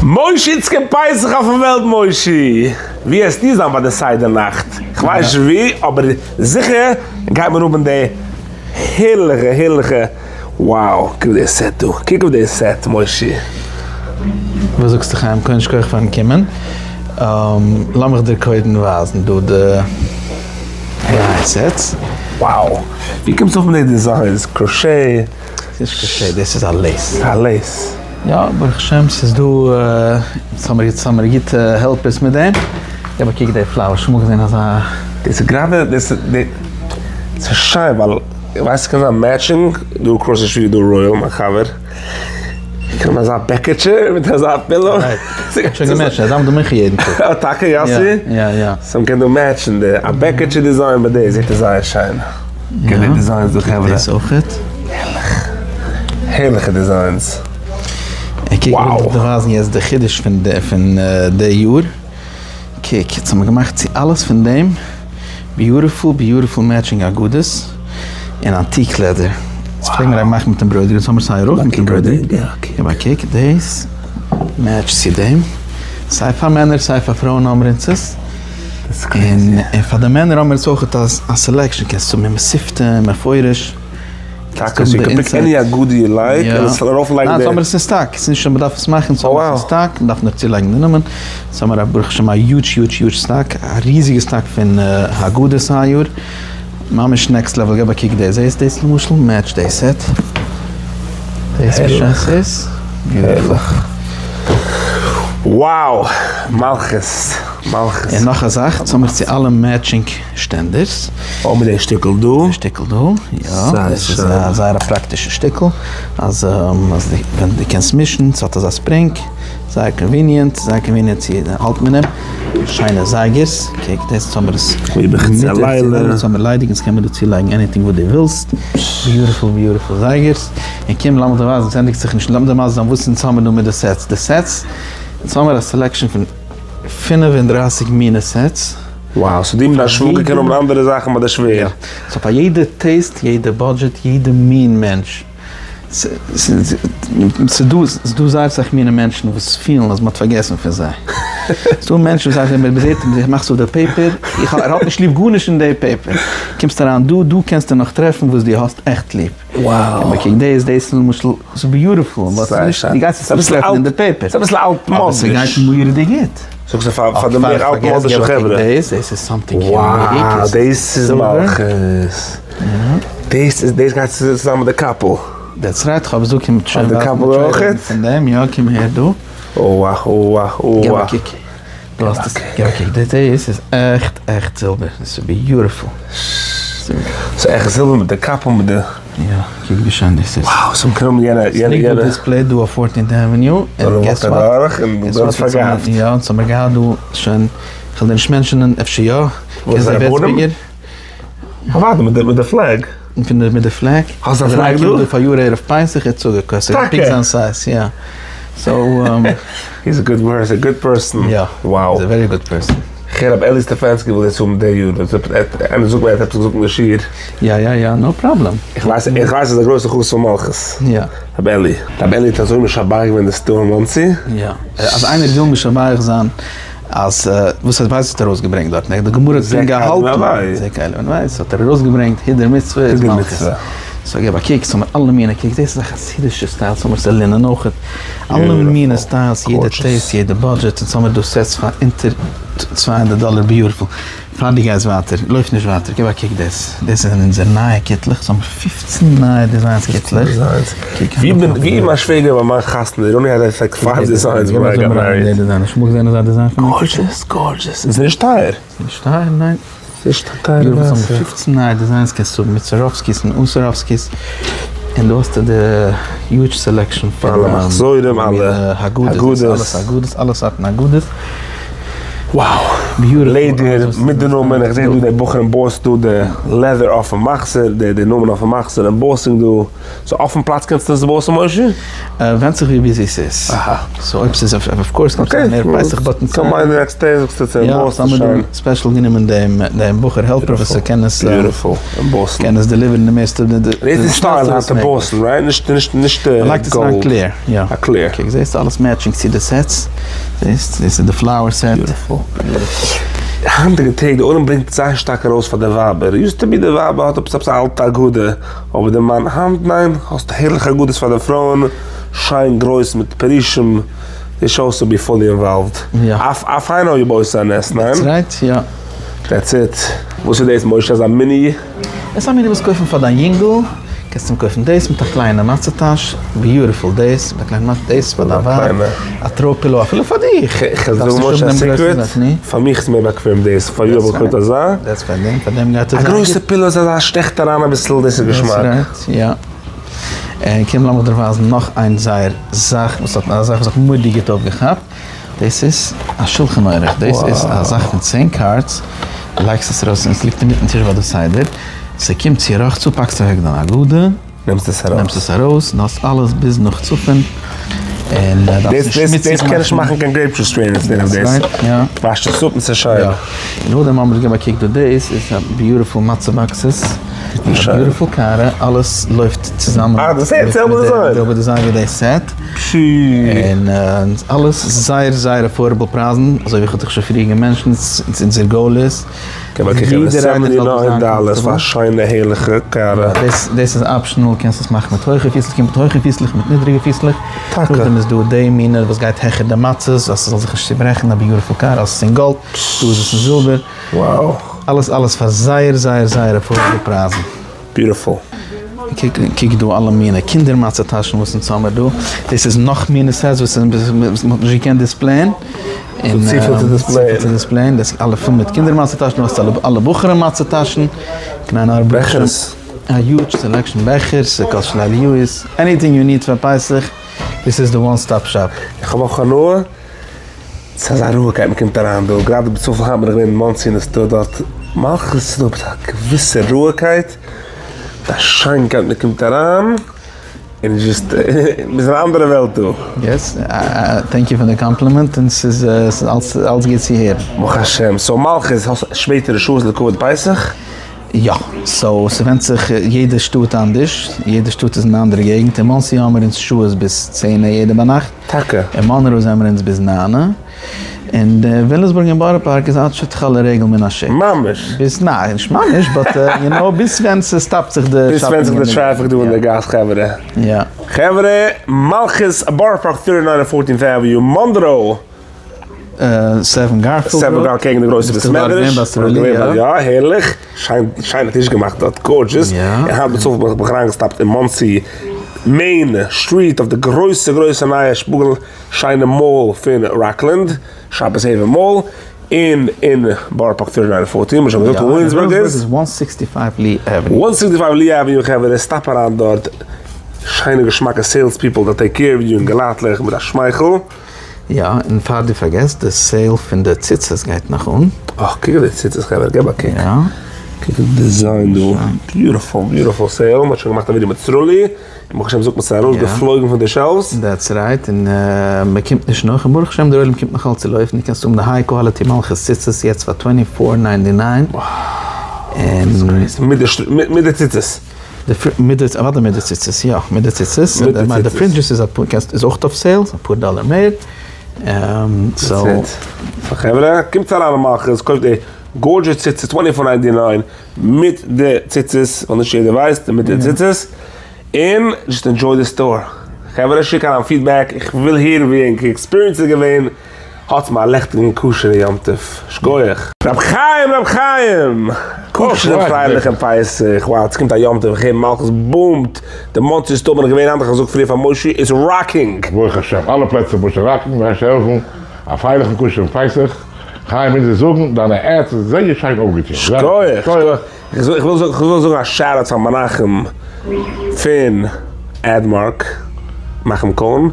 מושי איצט קומט פסח אויפן וועלט מושי! ווי העסטו זיין ביי די סדר נאכט? כ'ווייס נישט ווי אבער זיכער גייט מען האבן די הערליכע הערליכע wow קוק אויף די set דא קוק אויף די set מושי. וואס זאגסטו חיים? קודם שכוח פארן קומען. לאמיך דיר קודם ווייזן דא די נייע sets. Wow! ווי קומסטו אויף מיט די designs? Crochet? ס'איז נישט crochet, דאס איז א lace. א lace. יא, ברוך השם ס'איז דא, אונז האמיר גוטע helpers מיט דעם. געב א קוק די flower, שוין אמאל געזען אזא. דאס איז גראדע, דאס איז שיין ווייל ווייסט ס'קען זיין matching, דא across די street איז דא רויעל מיין חבר, קען האבן אזא בעקעטשע מיט אזא pillow. שוין געמעטשט, ער דאווענט דא מנחה יעדן טאג. אה טאקע יאסי? יא יא. סאו מ'קען דא מעטשן די א בעקעטשע design ביי די זעט עס זייער שיין. קוק די designs דא חברה. דאס אויכעט. הערליך. הערליכע designs. קוק איך וויל דיר ווייזן יעצט די חידוש פון די פון די יאר. קוק יעצט האבן מיר געמאכט צו אלעס פון דעם beautiful beautiful matching הגדות און antique leather. דאס פלעגן מיר מאכן מיט embroidery, דאס האמיר סיי ארויף מיט embroidery. געב א קוק דאס match ט צו דעם. סיי פאר מענער סיי פאר פרויען האמיר אונז עס. און פאר די מענער האמיר עס אויך א selection, קענסט האבן מתיבתא, מפורש. טאקע so you can pick any הגדה you like און עס ארויף לייגן די. ניין, ס'האמיר עס אין סטאק, ס'איז נישט אז מ'דארף עס מאכן, ס'האמיר עס אין סטאק, מ'דארף נאר צולייגן די נאמען, ס'האמיר א ברוך השם א huge huge huge stock, א ריזיגע סטאק פון הגדות היי יאר, ממש next level, געב א קוק דא, זעסט דאס למשל, match די set, דאס ווי שיין ס'איז, הערליך. Wow! מלכות! מלכות! און נאך א זאך, ס'האמיר צו אלע matching שטענדערס. אוי מיט די שטיקל דא. די שטיקל דא, יא. דאס איז א זייער א פראקטישע שטיקל, אז ווען דו קענסט מישן, ס'האט אזא spring, זייער convenient, זייער convenient צו האלטן מיט דעם. שיינע זייגערס, קוק דאס האמיר עס. בחצי הלילה. דאס האמיר ליידיג, אונז קען מען דא צולייגן anything וואס דו ווילסט. Beautiful beautiful זייגערס. און קום לאמיר דיר ווייזן, ס'ענדיגט זיך נישט, לאמיר דיר מסביר זיין וואס אונז האמיר דא מיט די sets. די sets, אונז האמיר א selection פון 35 מינע sets. Wow, so דו מיט דיין שוואגער קענען האבן אנדערע זאכן ביי די שווער. יא, so פאר יעדע taste, יעדע budget, יעדע מין מענטש. ס'דא זייער אסאך מינע מענטשן וואס פילן אז מ'האט פארגעסן פון זיי. ס'דא מענטשן וואס זאגן ווען מ'זעט אים, מאכסט אויף די paper, ער האט נישט ליב גארנישט אין די paper. קומסט אריין דא, דא קענסטו נאך טרעפן וואס דו האסט עכט ליב. Wow. קוק דאס, דאס למשל, ס'איז beautiful, but ס'איז נישט, דו גייסט עס נישט טרעפן אין די paper. ס'איז אביסל אלטמאדיש. אבער ס'גייט מורא'דיג גוט. זאגסט פאר פאר די מער אלטמאדישע חברה. דאס, דאס איז something unique. Wow, דאס איז מלכות. דאס איז, דאס גייט צוזאמען מיט די קאפל. That's right, כ'האב עס דא, קומט שוין די קאפל אויכעט? פון דעם, יא, קום הער דא. אוה אוה אוה. געב א קוק. דו האסט עס, געב א קוק, דאס איז עכט עכט זילבער, דאס איז beautiful. ס'איז עכט זילבער מיט די קאפל מיט די. יא, קוק ווי שיין דאס איז. Wow, ס'איז קרום יענע יענע יענע. ס'ליגט דא display דא אויף Fourteenth Avenue, און guess what? יא, אונז האמיר געהאט דא שוין, כ'וועל דיר נישט מענטשענען, אפשר יא, וואס איז רבנים? אוודאי מיט די מיט די flag. פון די מיט די flag. האסט א flag דא? פאר יאר ערב פסח ער האט צוגעקויפט. טאקע? Pick זיין size, יא. So. He's a good he's a good person. יא. Wow. He's a very good person. כ'הער רבי אלי סטעפאנסקי וויל דאס האבן די יאר. איינער זאגט מיר ער האט עפעס געזאגט אין די שיעור. יא יא יא, no problem. איך ווייס איך ווייס ער איז א גרויסע חסיד פון מלכות. יא. רבי אלי. רבי אלי האט אזוי משבח געווען די store אין מאנסי. יא. אז איינער וויל משבח זיין אז וואס האט ווייס האט ארויסגעברענגט דארטן, די גמרא האט פונקט געהאלטן, זה קל ונביא, האט ער ארויסגעברענגט הידור מצוה איז מלכות, so געב א קוק, ס'האמיר אלע מיני קוק, דאס איז א חסידישע style, ס'האמיר ס'לינען אויכעט, אלע מיני styles, יעדע taste, יעדע budget, אונז האמיר דא sets פאר אונטער 200 דאלער, beautiful. פאר דו גייסט ווייטער, לויף נישט ווייטער, געב א קוק דאס, דאס זענען אונזער נייע קיטלעך, ס'האמיר 15 נייע designs קיטלעך. ווי מיין שוועגער ביי מיין חתונה, they only had like five designs when I got married. נישט אמאל געזען אזא design פון א קיטל. Gorgeous, gorgeous. און ס'איז נישט טייער. ס'איז נישט טייער, ניין. ס'איז נישט א טייערע מעשה. 15 נייע designs קענסטו האבן מיט Swarovskis און אן Swarovskis. און דא האסטו די huge selection פון אלע מחזורים, אלע הגדות, אלעס הגדות, אלע סארטן הגדות. Wow! לעדער מיט די נאמען, איך זעה דא די בחור embossed דא די leather אויפן מחזור, די די נאמען אויפן מחזור embossing דא, so אויפן פלאץ קענסטו עס emboss ן מושי? ווענדט זיך ווי busy ס'איז, so אויב ס'איז of course קענסטו מער פסח but אונז come by די next day זאגסטו צו emboss ן שוין. יא, special גענומען דעם דעם בחור העלפער וואס ער קען עס קען עס deliver ן די מערסטע די דאס איז style היינט emboss ן right? נישט נישט נישט די מ'לייגט עס אריין clear, יא. א clear. קוק זעסט אלעס matching צו די sets, זעסט דאס איז די flower set. Beautiful. היינטיגע טעג די עולם ברענגט זייער שטארק ארויס פאר די ווייבער, used to be די ווייבער האט עפעס עפעס א אלטע הגדה, אבער די מאן היינט ניין, האסט הערליכע הגדות פאר די פרויען, שיין גרויס מיט פירושים, they should also be fully involved. אף איין אוי בוי סא נעסט, ניין? That's right, יא. That's it. וואס איז דאס משה אזא מיני? עס איז א מיני וואס קויפן פאר דיין יונגל, קענסט אים קויפן דאס מיט א קליינע מצה טאש, beautiful דאס, מיט א קליינע מצה, דאס פאר דיין ווייב, א throw pillow אפילו פאר דיך, דארפסט נישט האבן דעם גרויסן זאך, ני? פאר מיך איז מער באקוועם דאס, פאר יו האב איך געקויפט אזא. דאס פאר דעם, פאר דעם גייט עס זיין גוט. א גרויסע pillow איז אזא שטעכט אריין אביסל, דאס איז געשמאק. That's right, יא. און קום לאמיך דיר ווייזן נאך איין זייער זאך וואס האט, א זאך וואס האט מורא'דיג גוט אויפגעכאפט. דאס איז א שלחן עורך, דאס איז א זאך פון צען cards, דו לייגסט עס ארויס און עס ליגט אינמיטן טיש ביי די סדר, ס'קומט צו רחצה פאקסט אוועק דיין הגדה, נעמסט עס ארויס, נעמסט עס ארויס און האסט אלעס ביז נאך צפון, און דארפסט נישט שמוציג מאכן. דאס קען נישט מאכן קיין grape juice strainers אויף דאס, וואשט עס אפ און ס'איז שיין. יא, און נאכדעם האמיר געבן א קוק דא, דאס איז א beautiful מצה boxes, א beautiful קערה, אלעס לויפט צוזאמען אה, דאס איז זעלבע design. זעלבע design ווי די set. און אלעס זייער זייער affordable פרייזן, אזוי ווי איך האב דיך שוין פריער גע mention ט, אונזער goal איז יעדער איינער זאל זיין comfortable. פאר א שיינע הערליכע קערה. דאס איז optional, קענסט עס מאכן מיט הויכע פיסלעך, קומט מיט הויכע פיסלעך, מיט נידריגע פיסלעך. נאכדעם איז דא די מינע וואס גייט העכער די מצות אז ס'זאל זיך נישט צוברעכן, א beautiful קערה, אלעס איז אין גאלד, דא איז עס אין זילבער. אלעס אלעס פאר זייער זייער זייער affordable פרייזן. Beautiful. קוק דא אלע מינע קינדער מצה טאשן וואס אונז האמער דא, דאס איז נאך מינע sets וואס מ'האט נישט געקענט display ען, און צופיל צו display ען, צופיל צו display ען, דאס איז אלע פול מיט קינדער מצה טאשן, דא האסטו אלע בחורים מצה טאשן, קליינע ארבעט, בעכערס, א huge selection בעכערס, ס'קאסט שליליוס, anything you need פאר פסח, דאס איז די one stop shop. איך האב אויך הנאה. ס'איז אזא רואיגקייט מ'קומט אריין דא, גראדע בצפון היינט בין איך געווען אין מאנסי און עס איז דא דארט מלכות, ס'איז דא עפעס א געוויסע רואיגקייט, מיט א שיינקייט מ'קומט אריין און just מ'איז אין א אנדערע וועלט דא. Yes, thank you פאר די קאמפלימענט, און ס'איז אלץ אלץ גוט צו הערן. ברוך השם, so מלכות האסט שפעטערע שעות לכבוד פסח? יא, so ס'ווענדט זיך יעדע שטאט אנדערש, יעדע שטאט איז אין א אנדערע געגנט, אין מאנסי האמער אונז שעות ביז צענע יעדע ביינאכט, טאקע? אין מאנרא זעמער אונז ביז ניינע, און די וויליאמסבורג און בארא פארק איז עד שתכלה רגל מן השוק. ממש? ביז, ניין, נישט ממש, but you know, ביז ווען ס' stop ט זיך די ביז ווען זיך די traffic דא אין די גאס חברה. יא. חברה, מלכות בארא פארק thirty nine און fourteenth avenue, מאנרא. Seven Garfield seven Gar קעגן די גרויסע בית מדרש. יא, הערליך. שיין שיינע טיש געמאכט דארט, gorgeous. און היינט בצפון בין איך אריינגע stop ט אין מאנסי main street אויף די גרויסע גרויסע נייע שפאגל שיינע mall פון ראקלענד, Shoppers Haven Mall, און אין בארא פארק thirty nine fourteen, מ'האט שוין געזאגט וואו וויליאמסבורג איז. One sixty five Lee Avenue. One sixty five Lee Avenue חברה, stop אריין דארט, שיינע געשמאקע sales people that take care of you און געלייטליך מיט א שמייכל. יא, און פאר דו פארגעסט, די sale פון די ציצית גייט נאך אן. אה, קוק אויף די ציצית חברה, געב א קוק. יא. קוק אויף די design דא, beautiful beautiful sale, מ'האט שוין געמאכט א ווידעא מיט סרולי, און ברוך השם זאגט מען ס'איז ארויס געפלויגן פון די shelves. That's right, און מ'קומט נישט נאך, און ברוך השם דער עולם קומט נאך אלץ צו לויפן, דו קענסט האבן די high quality מלכות ציצית יעצט פאר twenty four ninety nine. מיט די ציצית. די פר מיט די אוודאי מיט די ציצית יא מיט די ציצית מיט די די ציצית. fringes איז אפאר קענסט איז אויך אויף sale אפאר דאלער מער so. So חברה קומטס אריין אין מלכות קויפט די gorgeous ציצית twenty four ninety nine מיט די ציצית ווייל נישט יעדער ווייסט מיט די ציצית און just enjoy די store חברה שיק אריין feedback איך וויל הערן ווי ענקער experience איז געווען. האטס מיר א לעכטיגן כשר'ן יום טוב. שכוח. רבי חיים רבי חיים! כשר'ן פרייליכן פסח! וואו ס'קומט א יום טוב איך הער מלכות boom ט, די מאנסי store בין איך געווען היינט איך האב געזאגט פריער פאר מושי איז rocking! ברוך השם אלע פלעצער משה rocking ווען העלפן א פרייליכן כשר'ן פסח, חיים אונז זאגן דיינע ads איז זייער שיין אויפגעטון, שכוח שכוח. איך וויל זאגן א shout out פאר מנחם פון עדמארק, מנחם קאהן,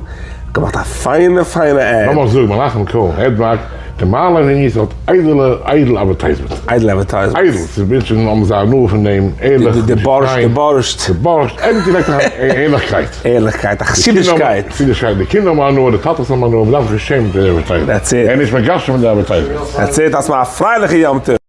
געמאכט א פיינע פיינע ad. לאמיך זאגן, מנחם קאהן, עדמארק, די מעלה אין איז האט איידעלע איידל advertisement. איידל advertisement. איידל, ס'איז מענטשן האבן זיי הנאה פון דעם, ערליך, די בארשט, די בארשט. די בארשט, עפענט די וועקט ערליכקייט. ערליכקייט, א חסידישקייט. חסידישקייט, די קינדער האבן הנאה, די טאטעס האבן הנאה, מ'דארף זיך נישט שעמען פון די advertisement. That's it. ער איז נישט מגשם מיט די advertisement. That's it, האסט מיר א פרייליכע יום טוב.